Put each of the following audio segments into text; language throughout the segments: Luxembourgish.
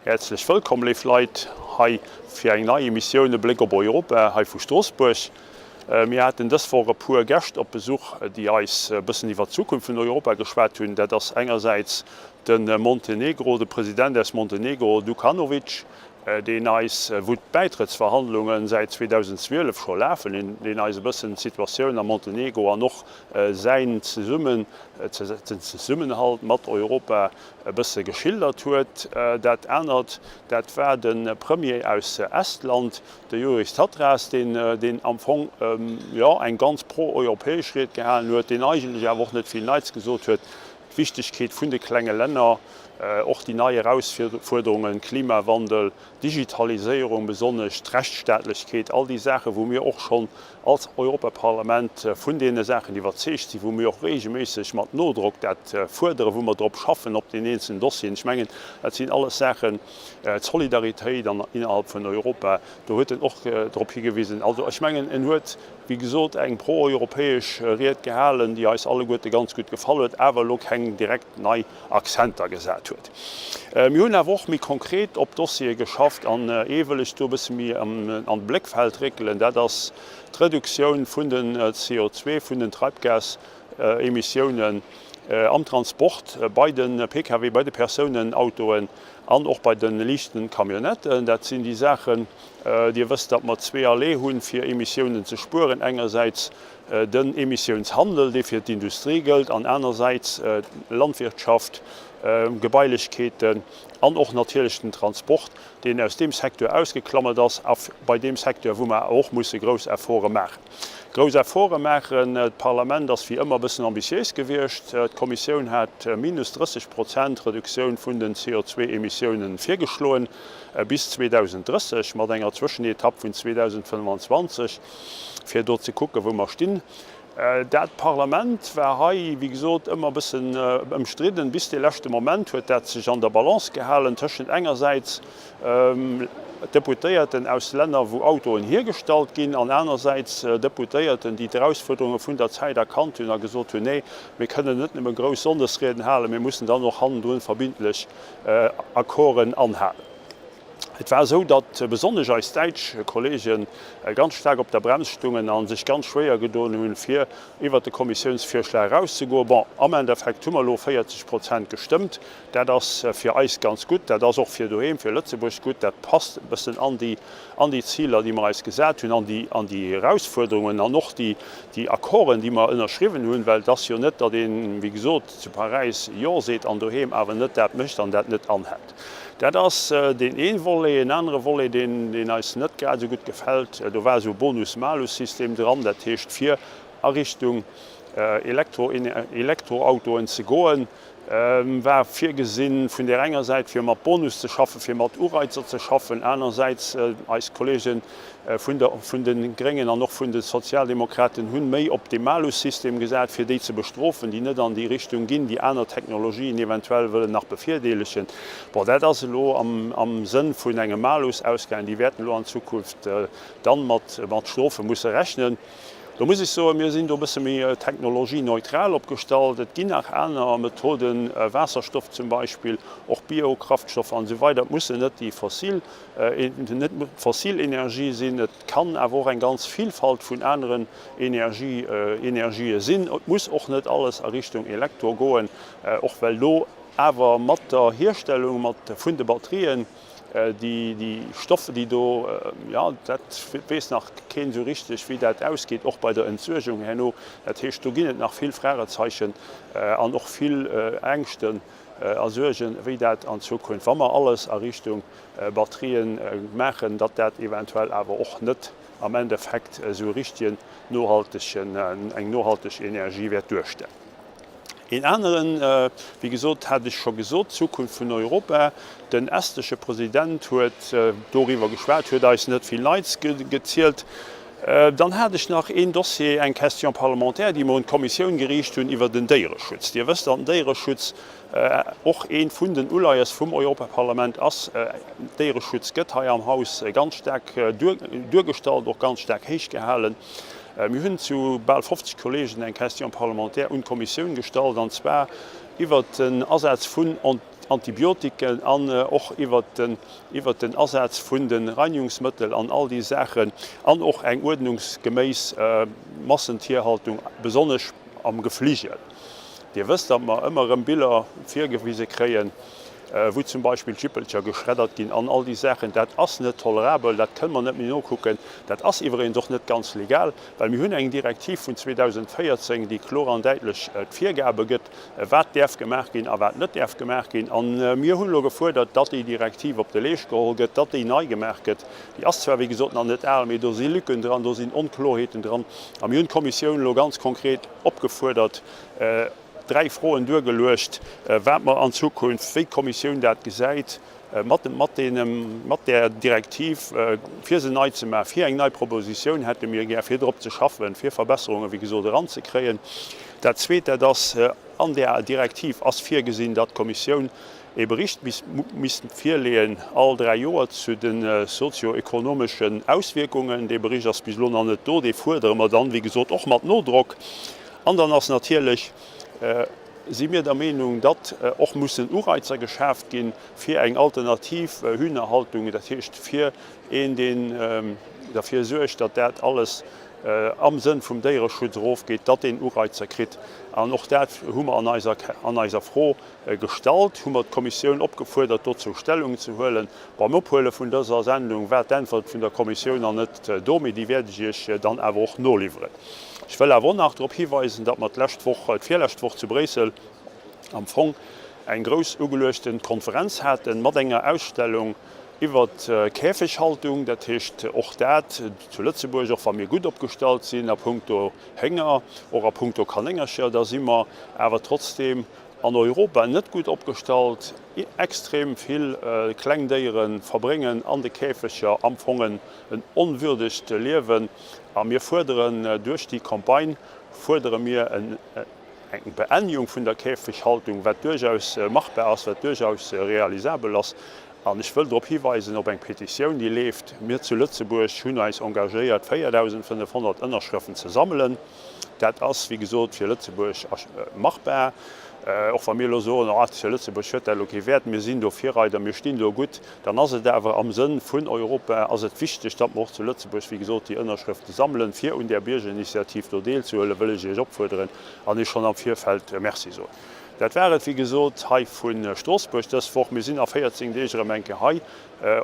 Häerzlech wëllkomm, léif Leit, hei fir eng nei Emissioun E Bléck op Europa hei vu Stroossbuerg. Mir haten dës Woch e puer Gäscht op Besuch, déi eis e bëssen iwwer d'Zukunft vun Europa geschwat hunn. Dat ass engersäits de Montenegro, de President aus Montenegro, Dukanovic, deen eis, wou d'Bäitrëttsverhandlunge säit 2012 scho lafen, deen eis e bëssen d'Situatioun am Montenegro an och säin Zesummen, den Zesummenhalt mat Europa e bësse geschildert huet. Dat anert, dat war de Premier aus Estland, de Jüri Tatras, deen, deen am Fong, jo, eng ganz pro-europäesch Ried gehalen huet, deen eigentlech awer och net vill Neits gesot huet. D'Wichtegkeet vun de klenge Länner, och déi nei Erausfuerderungen, Klimawandel, Digitaliséierung besonnesch, d'Rechtsstaatlechkeet, all déi Saachen, wou mir och schonn als Europaparlament vun deene Saachen iwwerzeegt sinn, wou mir och regelméisseg mat Nodrock dat fuerderen, wou mer drop schaffen op den eenzelnen Dossieren. Ech mengen, dat sinn alles Saachen, d'Solidaritéit an innerhalb vun Europa, do huet en och drop higewisen. Also ech mengen, en huet, wéi gesot, eng proeuropäesch Ried gehalen, déi eis alleguerte ganz gutt gefall huet, awer elo keng direkt nei Akzenter gesat huet. Mir hunn awer och méi konkret op Dossiere geschafft an ee wëll ech do e bësse méi an de Bléckfeld réckelen, dat ass d'Reduktioun vun den CO2, vun den Treibgasemissiounen am Transport bei de Pkw, bei de Persounenautoen an och bei de liichten Camionnetten. Dat sinn déi Saachen, Dir wësst, datt mer zweeërlee hunn, fir Emissiounen ze spueren, engersäits den Emissiounshandel, dee fir d'Industrie gëllt, an anersäits d'Landwirtschaft, Gebailechkeeten an och natierlech den Transport, deen aus deem Secteur ausgeklammert ass a bei deem Secteur, wou mer och musse grouss Efforte maachen. Grouss Efforte maachen. D'Parlament ass wéi ëmmer e bëssen ambitiéis gewiescht. D'Kommissioun hat minus 30 Prozent Reduktioun vun den CO2-Emissiounen virgeschloen bis 2030, mat enger Zwëschenetapp vun 2025. fir do ze kucken, wou mer stinn. Dat Parlament war hei, wéi gesot, ëmmer e bëssen ëmstridden. Bis de leschte Moment huet dat sech an der Balance gehalen tëschent engersäits Deputéierten aus Länner, wou Autoen hiergestallt ginn, an anersäits Deputéierten, déi d'Erausfuerderunge vun der Zäit erkannt hunn a gesot hunn, Nee, mir kënnen net nëmme grouss Sonndesrieden halen, mir mussen dann och hannendrun verbindlech Accorden anhalen. Et war esou, datt besonnesch eis däitsch Kollege ganz staark op der Brems stungen a sech ganz schwéier gedoen hunn, fir iwwert de Kommissiounsvirschlag erauszegoen. Bon, am Endeffekt hu mer elo 40 Prozent gestëmmt. Dat ass fir eis ganz gutt. Dat ass och fir doheem, fir Lëtzebuerg gutt. Dat passt e bëssen an déi, an déi Ziler, déi mer eis gesat hunn, an déi, an déi Erausfuerderungen an och déi, déi Accorden, déi mer ënnerschriwwen hunn. Well et ass jo net, datt een, wéi gesot, zu Paräis Jo seet an doheem awer net dat mécht an dat net anhält. Dat ass deen ee Volet. En anere Volet, deen eis net grad esou gutt gefält, do war esou e Bonus-Malus-System dran, dat heescht fir a Richtung Elektroautoen ze goen, war virgesinn vun där enger Säit fir mat Bonus ze schaffen, fir mat Ureizer ze schaffen, anersäits eis Kollegen vun der, vun de Gréngen an och vun de Sozialdemokraten hunn méi op de Malus-System gesat, fir déi ze bestrofen, déi net an déi Richtung ginn, déi aner Technologien eventuell wëllen nach bevirdeelegen. Bon, dat ass elo am, am Sënn vun engem Malus ausgaangen. Déi wäerten elo an Zukunft dann mat, mat Strofe musse rechnen. Do muss ech soen, mir sinn do e bësse méi technologieneutral opgestallt. Et ginn nach aner Methoden, Waasserstoff zum Beispill, och Biokraftstoffer an esou weider. Et mussen net déi fossil net fossil Energie sinn, et kann awer och eng ganz Vielfalt vun aneren Energie, Energië sinn. Et muss och net alles a Richtung Elektro goen, och well do awer mat der Hierstellung mat vun de Batterien déi, déi Stoffe, déi do, jo, dat weess nach keen esou richteg, wéi dat ausgeet, och bei der Entsuergung herno. Dat heescht, do ginn et nach vill Fragezeichen an och vill Ängschten a Suergen, wéi dat an Zukunft, wa mer alles a Richtung Batterien maachen, datt dat eventuell awer och net am Endeffekt esou e richtigen nohaltegen, eng nohalteg Energie wäert duerstellen. Een aneren, wéi gesot, hat ech scho gesot, d'Zukunft vun Europa. Den estesche President huet doriwwer geschwat, huet eis net vill Neits gezielt. Dann hat ech nach een Dossier, eng Question parlementaire, déi mer un d'Kommissioun geriicht hunn iwwer den Déiereschutz. Dir wësst, datt den Déiereschutz och eent vun den Uleies vum Europaparlament ass. Déiereschutz gëtt hei am Haus ganz staark duergestallt, och ganz staark héichgehalen. Mir hunn zu bal 50 Kollegen eng Question parlementaire un d'Kommissioun gestallt, an zwar iwwert den Asaz vun. Antibiotiquen an och iwwert den, iwwert den Asaz vun de Reinigungsmëttel an all déi Saachen an och eng uerdnungsgeméiss Massentierhaltung, besonnesch am Gefligel. Dir wësst, datt mer ëmmer erëm Biller virgewise kréien, wou zum Beispill d'Jippelcher geschreddert ginn an all déi Saachen. Dat ass net tolerabel, dat kënne mer net méi nokucken. Dat ass iwweregens och net ganz legal, well mir hunn eng Direktiv vun 2014, déi kloer an däitlech d'Virgabe gëtt, wat däerf gemaach ginn a wat net däerf gemaach ginn. A mir hunn elo gefuerdert, datt déi Direktiv op de Leescht geholl gëtt, datt déi nei gemaach gëtt. Déi ass zwar, wéi gesot, nach net al, mee do si Lücken dran, do sinn Onklorheeten dran. A mir hunn d'Kommissioun elo ganz konkret opgefuerdert, 3 Froen duergeluecht, wat mer an Zukunft, wéi d'Kommissioun dat gesäit mat mat deenen, mat där Direktiv, fir se nei ze maachen, fir eng nei Propositioun hätte mir gär, fir drop ze schaffen, fir Verbesserungen, wéi gesot, eranzekréien. Dat Zweet, dat ass, an där Direktiv ass virgesinn, datt d'Kommissioun ee Bericht misst virleeën all 3 Joer zu de sozio-ekonomeschen Auswierkungen. Dee Bericht ass bis elo nach net do. Dee fuerdere mer dann, wéi gesot, och mat Nodrock. An dann ass natierlech, si mir der Meenung, datt och mussen Ureizer geschaaft ginn fir eng alternativ Hühnerhaltung, dat heescht fir een, deen derfir suergt, datt dat alles am Sënn vum Déiereschutz erofgeet, datt deen Ureizer kritt. An och dat hu mer an eiser, an eiser Fro gestallt, hu mer d'Kommissioun opgefuerdert, dozou Stellung ze huelen. Beim Ophuele vun dëser Sendung war d'Äntwert vun der Kommissioun nach net do, mee déi wäert ech Iech dann awer och noliwweren. Ech wëll awer och nach drop hiweisen, datt mer d'lescht Woch, d'virlescht Woch zu Bréissel am Fong eng grouss ugeluechten Konferenz haten mat enger Ausstellung iwwert d'Käfeghaltung. Dat heescht, och dat zu Lëtzebuerg, och wa mir gutt opgestallt sinn a puncto Hénger, och a puncto Kanéngercher, da si mer awer trotzdeem an Europa net gutt opgestallt. Extrem vill kleng Déiere verbréngen an de Käfeger am Fong en onwürdegt Liewen. A mir fuerderen duerch déi Campagne fuerdere mir eng Beendigung vun der Käfeghaltung, wat duerchaus machbar ass, wat duerchaus realisabel ass. An ech wëll drop hiweisen op eng Petitioun, déi leeft. Mir zu Lëtzebuerg hunn eis engagéiert, 4.500 Ënnerschrëften ze sammelen. Dat ass, wéi gesot, fir Lëtzebuerg machbar. Och wa mir elo soen, oh, fir Lëtzebuerg huet dat elo kee Wäert, mir sinn do Virreider, mir stinn do gutt, dann ass et awer am Sënn vun Europa, ass et wichteg, datt mer och zu Lëtzebuerg, wéi gesot, déi Ënnerschrëfte sammelen. Fir un där Biergerinitiativ do deelzehuelen, wëll ech Iech opfuerderen an Iech schonn am Virfeld Merci soen. Dat war et, wéi gesot, hei vu Stroossbuerg dës Woch. Mir sinn a 14 Deeg erëm eng Kéier hei.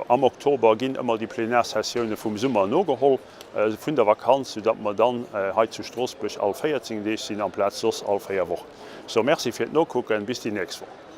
Am Oktober ginn ëmmer déi Plenarsessioune vum Summer nogeholl. Vun der Vakanz, sou datt mer dann hei zu Stroossbuerg all 14 Deeg sinn amplaz soss all 4 Wochen. So, merci fir d'Nokucken, bis déi nächst Woch.